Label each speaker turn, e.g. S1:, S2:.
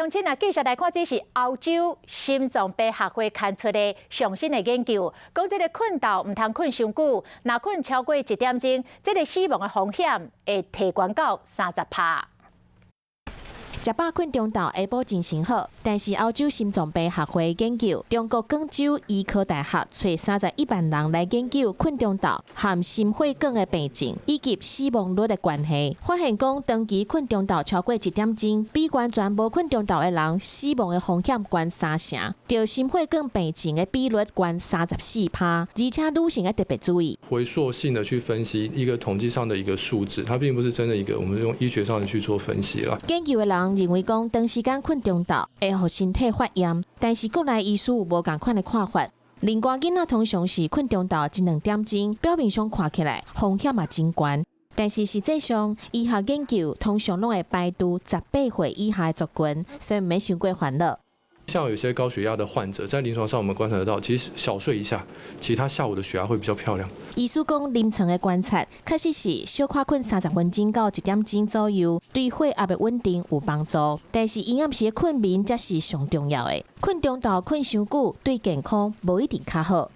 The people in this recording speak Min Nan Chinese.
S1: 鄉親啊，繼續來看，這是歐洲心臟病學會刊出的上新的研究，講這個睏晝毋通睏傷久，若睏超過一點鐘，這個死亡的風險會提懸到30趴。
S2: 食飽睏中晝會保精神好，但是歐洲心臟病學會研究，中國廣州醫科大學揣31萬人來研究睏中晝和心血管的病症以及死亡率的關係，發現講長期睏中晝超過一點鐘，比完全無睏中晝的人死亡的風險懸三成，著心血管病症的比率懸34趴，而且女性要特別注意。
S3: 回溯性的去分析一個統計上的一個數字，它並不是真的一個我們用醫學上的去做分析啦。
S2: 研究的人認為講，長時間睏中晝會予身體發炎，但是國內醫師有無仝款的看法。另外，囡仔通常是睏中晝一兩點鐘，表面上看起來風險嘛真懸，但是實際上醫學研究通常攏會排除18歲以下的族群，所以毋免傷過煩惱。
S3: 像有些高血壓的患者，在臨床上我們觀察得到，其實小睡一下，其實他下午的血壓會比較漂亮。
S2: 醫師講，臨床的觀察確實是小可睏30分鐘到一點鐘左右，對血壓的穩定有幫助。但是伊暗時的睏眠才是上重要的。睏中晝睏傷久，對健康無一定較好。